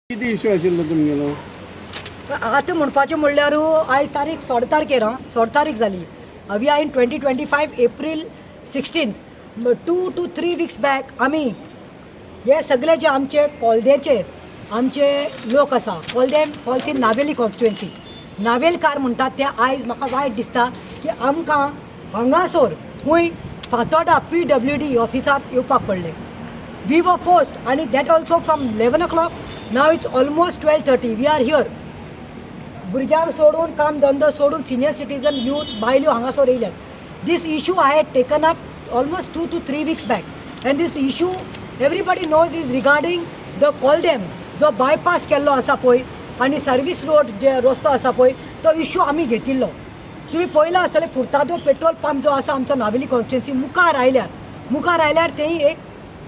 कितें इशू आशिल्लो तुमगेलो? आतां म्हणपाचें म्हणल्यार आयज तारीख 16 तारखेर, आं, 16 तारीख जाली. We are in 2025, April 16. 2 to 3 weeks back आमी हे सगळे जे आमचे कोलदेचे आमचे लोक आसा, Coldem falls in Navelim constituency, नावेलकार म्हणटात ते, आयज म्हाका वायट दिसता की आमकां हांगासर खूंय फातोर्डा पीडब्ल्यूडी ऑफिसांत येवपाक पडलें. We were forced, आणि that also from 11 o'clock. Now it's almost 12:30, we are here. भुरग्यांक सोडून, काम धंदो सोडून, सिनियर सिटीजन, यूथ, बायल्यो हांगासर येयल्यात. This issue I had taken up almost 2 to 3 weeks back, and this issue, everybody knows, is regarding the Koldem जो bypass केल्लो आसा पळय आनी सर्वीस रोड जे रस्तो आसा पळय, तो इशू आमी घेतिल्लो. तुमी पळयलां आसतलें, फुर्तादो पेट्रोल पंप जो आसा आमचो नावेली कॉन्स्टिट्युएन्सी मुखार आयल्यार तेंय एक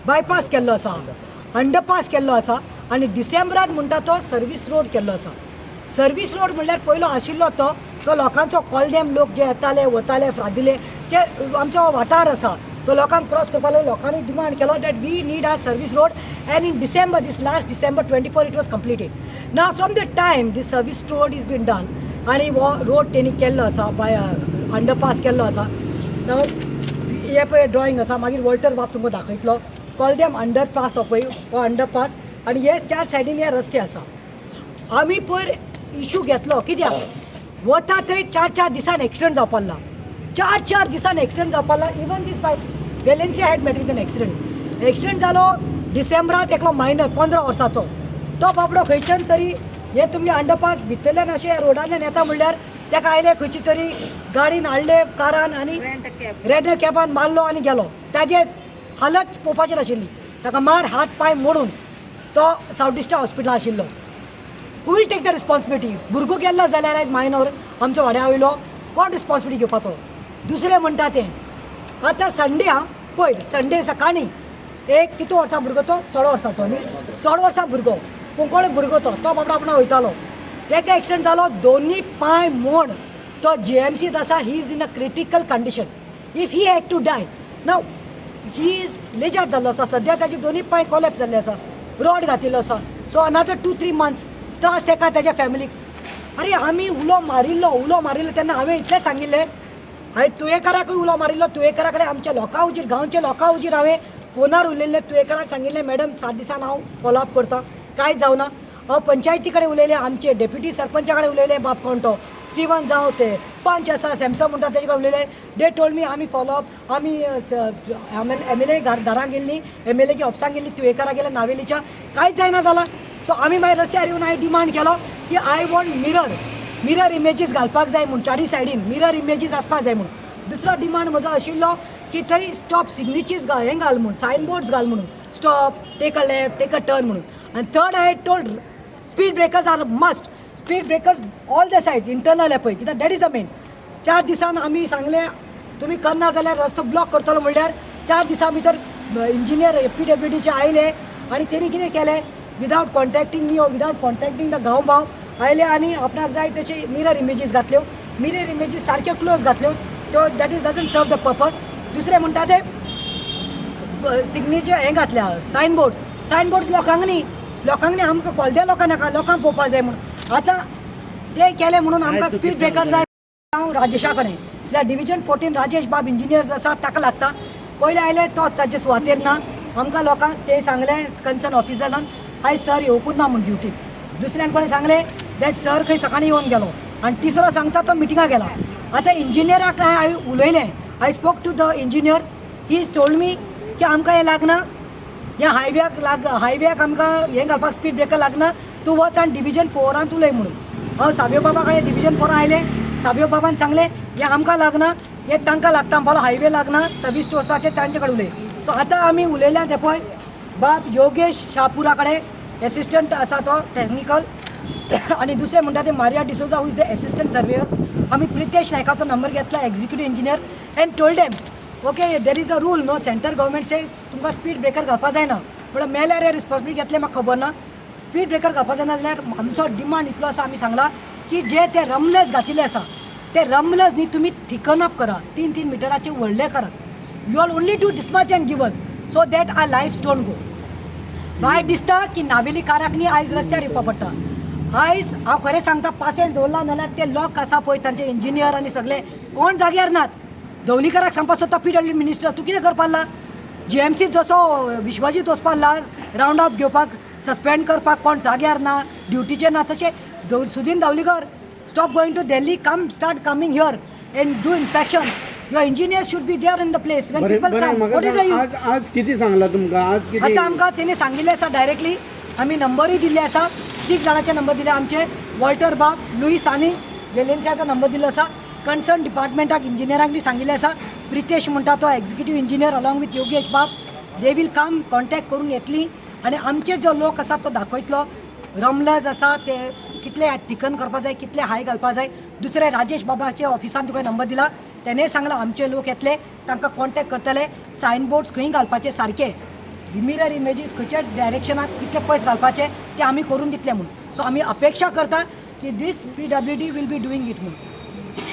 बायपास केल्लो आसा, अंडरपास केल्लो आसा आनी डिसेंबरात म्हणटा तो सर्वीस रोड केल्लो आसा. सर्वीस रोड म्हणल्यार पयलो आशिल्लो तो तो लोकांचो कोलदेम लोक जे येताले वताले, फ्रादिले ते आमचो वाठार आसा, तो लोकांक क्रॉस करपाक लागलो. लोकांनी डिमांड केलो that we need a service road, and in December, this last December 24, it was completed. Now, from the time this service road is been done आनी हो रोड तेणी केल्लो आसा, बाय अंडरपास केल्लो आसा. नाव हे पळय ड्रॉइंग आसा, मागीर वॉल्टर बाब तुमकां दाखयतलो. कोलदेम अंडरपास हो पळय, हो अंडरपास आनी हे चार सायडीन हे रस्ते आसा. आमी पयर इशू घेतलो कित्याक वता थंय चार चार दिसान एक्सिडंट जावपाक लागला, चार चार दिसान एक्सिडंट जावपाक लागला. Even this by Valencia had met with an accident. Accident जालो डिसेंबरात, एकलो मायनर 15 वर्साचो, तो बाबडो खंयच्यान तरी हे तुमगे अंडरपास भितरल्यान अशें रोडांतल्यान येता म्हणल्यार ताका आयले खंयची तरी गाडीन हाडले कारान आनी रेड कॅबान मारलो आनी गेलो. ताजे हालत पळोवपाची नाशिल्ली. ताका मार, हात पांय मोडून तो सावथ इस्टा हॉस्पिटलान आशिल्लो. Who will take the responsibility? भुरगो गेल्लो जाल्यार आयज मायनर आमच्या वाड्या वयलो कोण रिस्पॉन्सिबिलिटी घेवपाचो? दुसरें म्हणटा तें आतां संडे, आं, पयर संडे सकाळीं एक कितू वर्सां भुरगो तो, 16 वर्साचो न्ही, 16 वर्सां भुरगो, कुंकळे भुरगो तो, तो बाबडो आपणा वयतालो, तेका एक्सिडंट जालो, दोनी पांय मोड, तो जीएमसीत आसा. He is in a critical condition. If he had to die now, he is लेजाद जाल्लो आसा. सद्या ताजे दोनी पांय कोलॅप्स जाल्ले आसा, रॉड घातिल्लो आसा. सो अनादर 2-3 मंथ्स त्रास तेका, तेज्या फॅमिलीक. अरे, आमी उलो मारिल्लो, उलो मारिल्लो तेन्ना हांवें इतलेंच सांगिल्लें, हांवें तुयेकाराकूय उलो मारिल्लो. तुयेकारा कडेन आमच्या लोकां हुजीर, गांवच्या लोकां हुजीर हांवें फोनार उलयल्लें. तुयेकाराक सांगिल्लें, मॅडम, 7 दिसान हांव फॉलो अप करता. कांय जावना. हांव पंचायती कडेन उलयलें, आमचे डेप्युटी सरपंचा कडेन उलयलें, बाब कोण तो स्टिवन जावं ते पंच आसा सॅमसंग म्हणटा तेजे कडेन उलयले. They told me आमी फॉलो अप, आमी एमएलए दारां गेल्ली, एमएलए ऑफिसांक गेल्ली, तुयेकारा गेले नावेलीच्या, कांयच जायना जालां. सो आमी मागीर रस्त्यार येवन हांवें डिमांड केलो की I want mirror images घालपाक जाय म्हूण, चारी सायडीन मिरर इमेजीस आसपाक जाय म्हूण. दुसरो डिमांड म्हजो आशिल्लो की थंय स्टॉप सिग्नेचीस घाल, हें घाल म्हूण, सायन बोर्ड्स घाल म्हणून, stop, take a left, take a turn म्हणून. आनी third, I told speed breakers are must, speed breakers all the sides, internal पळय, कित्याक that is the main. 4 दिसान आमी सांगलें, तुमी करना जाल्यार रस्तो ब्लॉक करतलो म्हणल्यार 4 दिसां भितर इंजिनियर पीडब्ल्यूडीचे आयले आनी तेणी कितें केलें? Without contacting me or without contacting the गांव भाव आयले आनी आपणाक जाय तशे मिरर इमेजीस घातल्यो. मिरर इमेजीस सारक्यो क्लोज घातल्यो, त्यो that is doesn't serve the purpose. दुसरें म्हणटा ते सिग्नेचर हें घातल्या, सायन बोर्ड्स. सायन बोर्ड्स लोकांक न्ही, लोकांक न्ही, आमकां कोलद्या लोकांक नाका, लोकांक पळोवपाक जाय म्हणून. आतां ते केलें म्हणून आमकां स्पीड ब्रेकर जाय. हांव राजेशा कडेन, कित्याक डिविजन 14 राजेश बाब इंजिनियर्स आसा, ताका लागता. पयले आयले तो ताजे सुवातेर ना. आमकां लोकांक ते सांगलें कन्सर्न ऑफिसरान, आयज सर येवकूच ना म्हूण ड्युटीक. दुसऱ्यान कोणें सांगलें that sir खंय सकाळीं येवन गेलो आनी तिसरो सांगता तो मिटिंगाक गेला. आतां इंजिनियराक हांवें उलयलें. I spoke to the engineer. He told me की आमकां हें लागना, ह्या हायव्याक लाग, हायव्याक आमकां हें घालपाक स्पीड ब्रेकर लागना, तूं वच आनी डिविजन फोरांत उलय म्हणून. हांव सावियो बाबा कडेन डिविजन फोरां आयलें. सावियो बाबान सांगलें, हें आमकां लागना, हें तांकां लागता, बोलो हायवे लागना, सर्वीस वचपाचें, तांचे कडेन उलय. सो आतां आमी उलयल्या ते पळय बाब योगेश शाहपुरा कडेन, एसिस्टंट आसा तो टॅक्निकल, आनी दुसरें म्हणटा ते Maria D'Souza, who is the assistant surveyor. आमी प्रितेश नायकाचो नंबर घेतला, executive engineer, and told them, okay, there is a rule, no, central government say तुमकां स्पीड ब्रेकर घालपाक जायना. म्हणल्यार मेल्यार हे रिस्पॉन्सिबिलिटी घेतले म्हाका खबर ना. स्पीड ब्रेकर घालपाक जायना जाल्यार आमचो डिमांड इतलो आसा, आमी सांगला की जे ते रमलस घातिल्ले आसा ते रमलस न्ही तुमी थिकन अप करा, 3-3 मिटराचे व्हडले करात. You all only do this much and give us so that our life don't go. वायट दिसता की नावेलीकाराक न्ही आयज रस्त्यार येवपा पडटा. आयज हांव खरें सांगता, पासेंत दवरला नाल्यार ते लोक आसा पळय, तांचे इंजिनियर आनी सगळे कोण जाग्यार नात. दवलीकराक सांगपाक सोदता, पीडब्ल्यू मिनिस्टर, तूं कितें करपाक लागला? जीएमसी जसो विश्वाजीत वचपाक लागला रावंड ऑफ घेवपाक, सस्पेंड करपाक कोण जाग्यार ना, ड्युटीचेर ना. तशें Sudin दावलीकर, stop going to Delhi, come, start coming here and do inspection. Your engineer should be there in the place when बरें people बरें come. म्हाका what is the सांग, यूज? आज आज कितें सांगलां तुमकां? आज कितें? आतां आमकां तेणी सांगिल्लें आसा, डायरेक्टली आमी नंबरूय दिल्ले आसा. तीग जाणांचे नंबर दिले आमचे, वॉल्टर बाब, लुईस आनी वेलेन्सियाचो नंबर दिल्लो आसा. कन्सर्न डिपार्टमेंटाक, इंजिनियरांक बी सांगिल्लें आसा. प्रितेश म्हणटा तो executive engineer along with Yogesh बाब, they will come, contact करून येतली आनी आमचे जो लोक आसा तो दाखयतलो रमलज आसा ते कितले थिकन करपा जाय, कितले हाय घालपा जाय. दुसरे राजेश बाबाचे ऑफिसान तुका नंबर दिला, तेणें सांगलां आमचे लोक येतले, तांकां कॉन्टेक्ट करतले. सायन बोर्ड्स खंय घालपाचे, सारके मिरर इमेजीस खंयच्या डायरेक्शनाक कितले पयस घालपाचे ते आमी करून दितले म्हूण. सो आमी अपेक्षा करता की this PWD will be doing it म्हूण.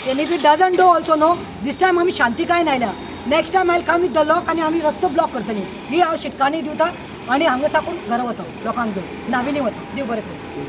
And if it doesn't do also, no, this time आमी शांतिकायेन आयल्या. Next time I come with the लोक आनी आमी रस्तो ब्लॉक करतली, ही हांव शिटकाणी दिवता. आनी हांगा साकून घरा वता, लोकांक घेवन नावेली वता. देव बरें करूं.